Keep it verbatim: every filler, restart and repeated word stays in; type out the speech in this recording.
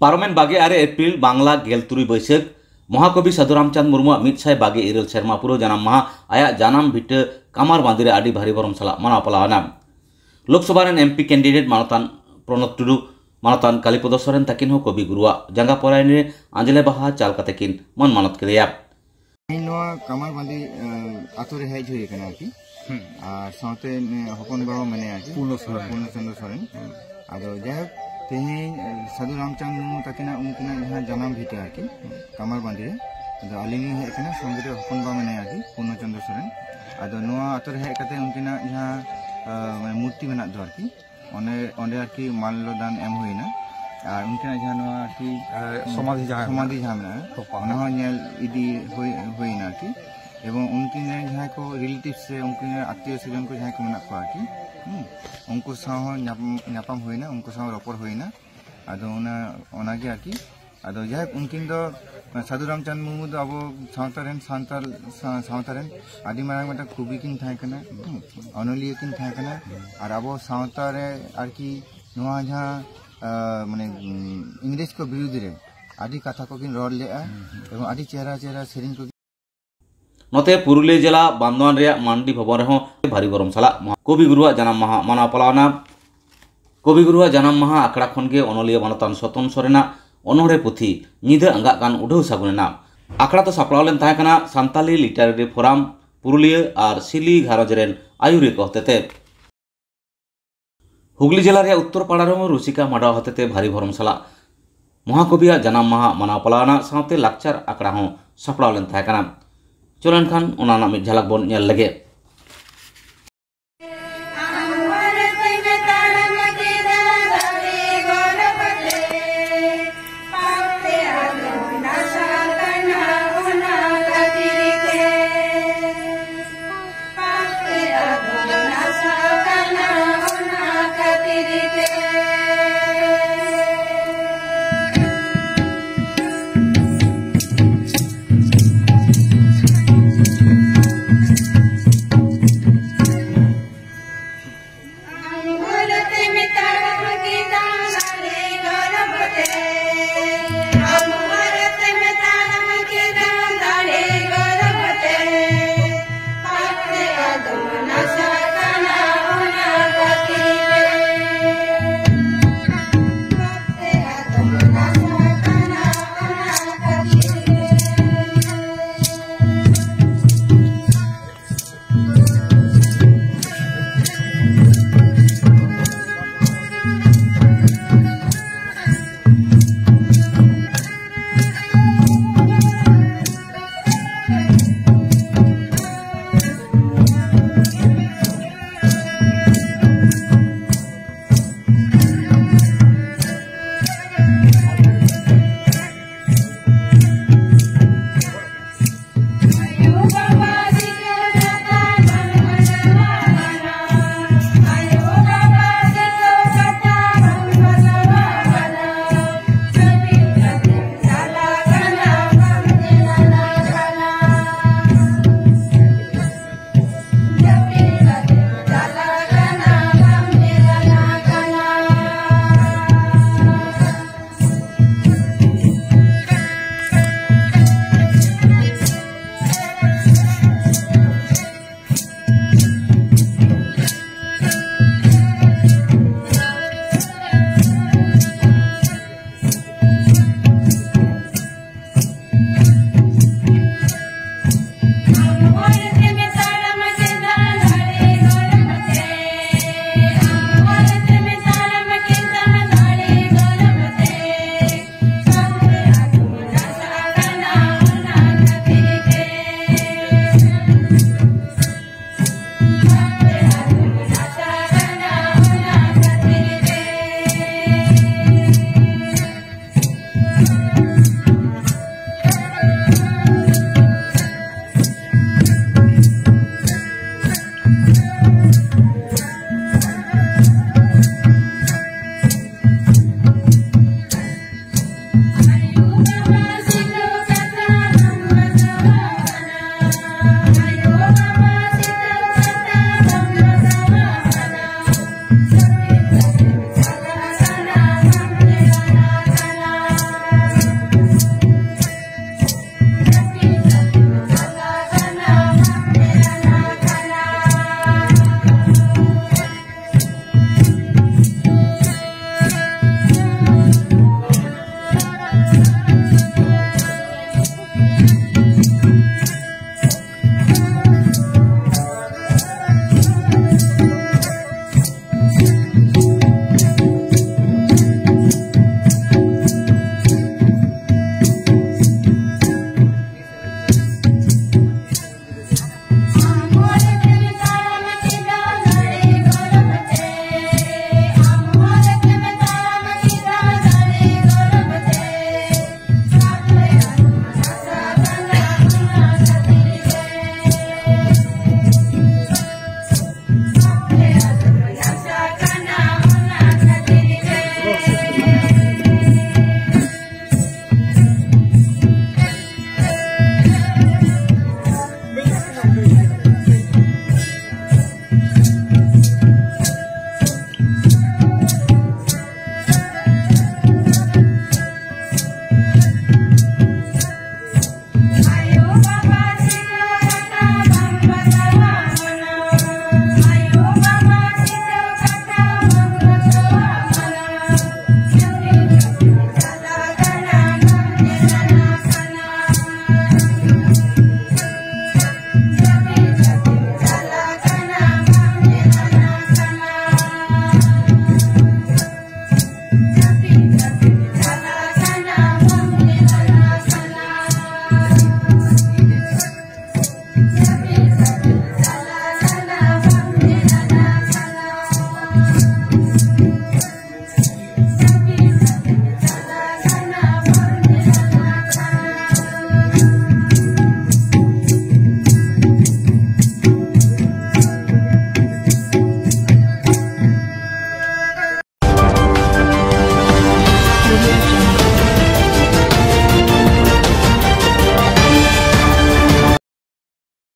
ᱯᱟᱨᱚᱢᱮᱱ ᱵᱟᱜᱮ ᱟᱨᱮ ᱮᱯᱨᱤᱞ, ᱵᱟᱝᱞᱟ ᱜᱮᱞ ᱛᱩᱨᱩᱭ ᱵᱟᱹᱭᱥᱟᱹᱠᱷ, ᱢᱚᱦᱟᱠᱚᱵᱤ ᱥᱟᱹᱫᱷᱩ ᱨᱟᱢᱪᱟᱸᱫᱽ ᱢᱩᱨᱢᱩᱣᱟᱜ ᱢᱤᱫ ᱥᱟᱭ ᱵᱟᱜᱮ ᱤᱨᱟᱹᱞ ᱥᱮᱨᱢᱟ ᱯᱩᱨᱟᱹᱣ ᱡᱟᱱᱟᱢ ᱢᱟᱦᱟ, ᱟᱭᱟᱜ ᱡᱟᱱᱟᱢ ᱵᱷᱤᱴᱟᱹ ᱠᱟᱢᱟᱨᱵᱟᱸᱫᱤ ᱨᱮ ᱟᱹᱰᱤ ᱵᱷᱟᱹᱨᱤ ᱵᱷᱚᱨᱚᱢ ᱥᱟᱞᱟᱜ ᱢᱟᱱᱟᱣ ᱯᱟᱞᱟᱣ ᱮᱱᱟ᱾ ᱞᱳᱠᱥᱚᱵᱷᱟ ᱨᱮᱱ ᱮᱢᱯᱤ ᱠᱮᱱᱰᱤᱰᱮᱴ ᱢᱟᱱᱚᱛᱟᱱ ᱯᱨᱚᱱᱚᱛ ᱴᱩᱰᱩ, ᱢᱟᱱᱚᱛᱟᱱ ᱠᱟᱞᱤᱯᱚᱫᱚ ᱥᱚᱨᱮᱱ ᱛᱟᱹᱠᱤᱱ ᱦᱚᱸ ᱠᱚᱵᱤ ᱜᱩᱨᱩᱣᱟᱜ ᱡᱟᱸᱜᱟ ᱯᱚᱨᱟᱭᱱᱤ ᱨᱮ ᱟᱸᱡᱽᱞᱮ ᱵᱟᱦᱟ ᱪᱟᱞ ᱠᱟᱛᱮ ᱠᱤᱱ ᱢᱟᱹᱱ ᱢᱟᱱᱚᱛ ᱠᱮᱫᱮᱭᱟ᱾ ᱤᱧ ᱱᱚᱣᱟ ᱠᱟᱢᱟᱨᱵᱟᱸᱫᱤ, ᱟᱸ, ᱟᱛᱳ ᱨᱮ ᱦᱮᱡ ᱦᱩᱭ ᱟᱠᱟᱱᱟ ᱟᱨᱠᱤ᱾ ᱦᱩᱸ᱾ ᱟᱨ ᱥᱟᱶᱛᱮ ᱱᱮ ᱦᱚᱯᱚᱱ ᱵᱟ ᱦᱚᱸ ᱢᱮᱱᱟᱭᱟ ᱟᱨᱠᱤ᱾ ᱯᱩᱨᱱᱚ ᱥᱚᱨᱮᱱ᱾ ᱯᱩᱨᱱᱚ ᱪᱚᱸᱫᱽᱨᱚ ᱥᱚᱨᱮᱱ᱾ ᱦᱩᱸ᱾ ᱟᱫᱚ ᱡᱟᱭᱦᱳᱠ, ᱛᱮᱦᱮᱧ, ᱮ, ᱥᱟᱹᱫᱷᱩ ᱨᱟᱢᱪᱟᱸᱫᱽ ᱢᱩᱨᱢᱩ ᱛᱟᱹᱠᱤᱱᱟᱜ, ᱩᱱᱠᱤᱱᱟᱜ ᱡᱟᱦᱟᱸ ᱡᱟᱱᱟᱢ ᱵᱷᱤᱴᱟᱹ ᱟᱨᱠᱤ, ᱦᱩᱸ᱾ ᱠᱟᱢᱟᱨᱵᱟᱸᱫᱤ ᱨᱮ᱾ ᱟᱫᱚ ᱟᱹᱞᱤᱧ ᱞᱤᱧ ᱦᱮᱡ ᱟᱠᱟᱱᱟ, ᱥᱚᱸᱜᱮ ᱨᱮ ᱦᱚᱯᱚᱱ ᱵᱟ ᱢᱮᱱᱟᱭᱟ ᱟᱨᱠᱤ, ᱯᱩᱨᱱᱚ ᱪᱚᱸᱫᱽᱨᱚ ᱥᱚᱨᱮᱱ᱾ ᱟᱫᱚ ᱱᱚᱣᱟ ᱟᱛᱳ ᱨᱮ ᱦᱮᱡ ᱠᱟᱛᱮ ᱩᱱᱠᱤᱱᱟᱜ ᱡᱟᱦᱟᱸ, ᱮ, ᱢᱟᱱᱮ ᱢᱩᱨᱛᱤ ᱢᱮᱱᱟᱜ ᱫᱚ ᱟᱨᱠᱤ, ᱚᱸᱰᱮ, ᱚᱸᱰᱮ ᱟᱨᱠᱤ ᱢᱟᱞᱞᱚ ᱫᱟᱱ ᱮᱢ ᱦᱩᱭᱱᱟ᱾ ᱟᱨ ᱩᱱᱠᱤᱱᱟᱜ ᱡᱟᱦᱟᱸ ᱱᱚᱣᱟ ᱟᱨᱠᱤ, ᱮ, ᱥᱚᱢᱟᱫᱷᱤ ᱡᱟᱦᱟᱸ ᱥᱚᱢᱟᱫᱷᱤ ᱡᱟᱦᱟᱸ ᱢᱮᱱᱟᱜᱼᱟ, ᱛᱚᱯᱟ᱾ ᱚᱱᱟ ᱦᱚᱸ ᱧᱮᱞ ᱤᱫᱤ ᱦᱩᱭ, ᱦᱩᱭᱱᱟ ᱟᱨᱠᱤ᱾ ᱮᱵᱚᱝ ᱩᱱᱠᱤᱱ ᱨᱮᱱ ᱡᱟᱦᱟᱸᱭ ᱠᱚ relatives ᱥᱮ ᱩᱱᱠᱤᱱ ᱨᱮᱱ ᱟᱛᱛᱤᱭᱚ ᱥᱚᱡᱚᱱ ᱠᱚ ᱡᱟᱦᱟᱸᱭ ᱠᱚ ᱢᱮᱱᱟᱜ ᱠᱚᱣᱟ ᱟᱨᱠᱤ, ᱦᱩᱸ, ᱩᱱᱠᱩ ᱥᱟᱶ ᱦᱚᱸ ᱧᱟᱯᱟᱢ, ᱧᱟᱯᱟᱢ ᱦᱩᱭᱱᱟ, ᱩᱱᱠᱩ ᱥᱟᱶ ᱨᱚᱯᱚᱲ ᱦᱩᱭᱱᱟ᱾ ᱟᱫᱚ ᱚᱱᱟ, ᱚᱱᱟᱜᱮ ᱟᱨᱠᱤ᱾ ᱟᱫᱚ ᱡᱟᱭᱦᱳᱠ, ᱩᱱᱠᱤᱱ ᱫᱚ ᱥᱟᱹᱫᱷᱩ ᱨᱟᱢᱪᱟᱸᱫᱽ ᱢᱩᱨᱢᱩ ᱫᱚ ᱟᱵᱚ ᱥᱟᱶᱛᱟ ᱨᱮᱱ, ᱥᱟᱱᱛᱟᱲ ᱥᱟ-, ᱥᱟᱶᱛᱟ ᱨᱮᱱ ᱟᱹᱰᱤ ᱢᱟᱨᱟᱝ ᱢᱤᱫᱴᱟᱝ ᱠᱚᱵᱤ ᱠᱤᱱ ᱛᱟᱦᱮᱸ ᱠᱟᱱᱟ, ᱦᱩᱸ, ᱚᱱᱚᱞᱤᱭᱟᱹ ᱠᱤᱱ ᱛᱟᱦᱮᱸ ᱠᱟᱱᱟ᱾ ᱟᱨ ᱟᱵᱚ ᱥᱟᱶᱛᱟ ᱨᱮ ᱟᱨᱠᱤ ᱱᱚᱣᱟ ᱡᱟᱦᱟᱸ, ᱟ, ᱢᱟᱱᱮ, ᱩᱸ, ᱤᱝᱨᱮᱡᱽ ᱠᱚ ᱵᱤᱨᱩᱫᱽ ᱨᱮ ᱟᱹᱰᱤ ᱠᱟᱛᱷᱟ ᱠᱚᱠᱤᱱ ᱨᱚᱲ ᱞᱮᱜᱼᱟ, ᱮᱵᱚᱝ ᱟᱹᱰᱤ ᱪᱮᱦᱨᱟ ᱪᱮᱦᱨᱟ ᱥᱮᱨᱮᱧ ᱠᱚ᱾ ᱱᱚᱛᱮ ᱯᱩᱨᱩᱞᱤᱭᱟᱹ ᱡᱮᱞᱟ ᱵᱟᱱᱫᱣᱟᱱ ᱨᱮᱭᱟᱜ ᱢᱟᱱᱰᱤ ᱵᱷᱚᱵᱚᱱ ᱨᱮᱦᱚᱸ ᱵᱷᱟᱹᱨᱤ ᱵᱚᱨᱚᱢ ᱥᱟᱞᱟᱜ ᱢᱚᱦᱟ-, ᱠᱚᱵᱤ ᱜᱩᱨᱩᱣᱟᱜ ᱡᱟᱱᱟᱢ ᱢᱟᱦᱟ ᱢᱟᱱᱟᱣ ᱯᱟᱞᱟᱣ ᱮᱱᱟ᱾ ᱠᱚᱵᱤ ᱜᱩᱨᱩᱣᱟᱜ ᱡᱟᱱᱟᱢ ᱢᱟᱦᱟ ᱟᱠᱷᱲᱟ ᱠᱷᱚᱱ ᱜᱮ ᱚᱱᱚᱞᱤᱭᱟᱹ ᱢᱟᱱᱚᱛᱟᱱ ᱥᱚᱛᱚᱱ ᱥᱚᱨᱮᱱᱟᱜ ᱚᱱᱚᱬᱦᱮ ᱯᱩᱛᱷᱤ ᱧᱤᱫᱟᱹ ᱟᱸᱜᱟᱜ ᱜᱟᱱ ᱩᱰᱷᱟᱹᱣ ᱥᱟᱹᱜᱩᱱ ᱮᱱᱟ᱾ ᱟᱠᱷᱲᱟ ᱫᱚ ᱥᱟᱯᱲᱟᱣ ᱞᱮᱱ ᱛᱟᱦᱮᱸ ᱠᱟᱱᱟ ᱥᱟᱱᱛᱟᱞᱤ ᱞᱤᱴᱟᱨᱮᱨᱤ ᱯᱷᱳᱨᱟᱢ ᱯᱩᱨᱩᱞᱤᱭᱟᱹ ᱟᱨ ᱥᱤᱞᱤ ᱜᱷᱟᱨᱚᱸᱡᱽ ᱨᱮᱱ ᱟᱹᱭᱩᱨᱤᱭᱟᱹ ᱠᱚ ᱦᱚᱛᱮᱛᱮ᱾ ᱦᱩᱜᱽᱞᱤ ᱡᱮᱞᱟ ᱨᱮᱭᱟᱜ ᱩᱛᱛᱚᱨ ᱯᱟᱲᱟ ᱨᱮᱦᱚᱸ ᱨᱩᱥᱤᱠᱟ ᱢᱟᱰᱣᱟ ᱦᱚᱛᱮᱛᱮ ᱵᱷᱟᱹᱨᱤ ᱵᱷᱚᱨᱚᱢ ᱥᱟᱞᱟᱜ ᱢᱚᱦᱟᱠᱚᱵᱤᱭᱟᱜ ᱡᱟᱱᱟᱢ ᱢᱟᱦᱟ ᱢᱟᱱᱟᱣ ᱯᱟᱞᱟᱣ ᱨᱮᱱᱟᱜ ᱥᱟᱶᱛᱮ ᱞᱟᱠᱪᱟᱨ ᱟᱠᱷᱲᱟ ᱦᱚᱸ ᱥᱟᱯᱲᱟᱣ ᱞᱮᱱ ᱛᱟᱦᱮᱸ ᱠᱟᱱᱟ᱾ ᱪᱚᱞᱚ ᱮᱱᱠᱷᱟᱱ ᱚᱱᱟ ᱨᱮᱱᱟᱜ ᱢᱤᱫ ᱡᱷᱟᱞᱟᱠ ᱵᱚᱱ ᱧᱮᱞ ᱞᱮᱜᱮ᱾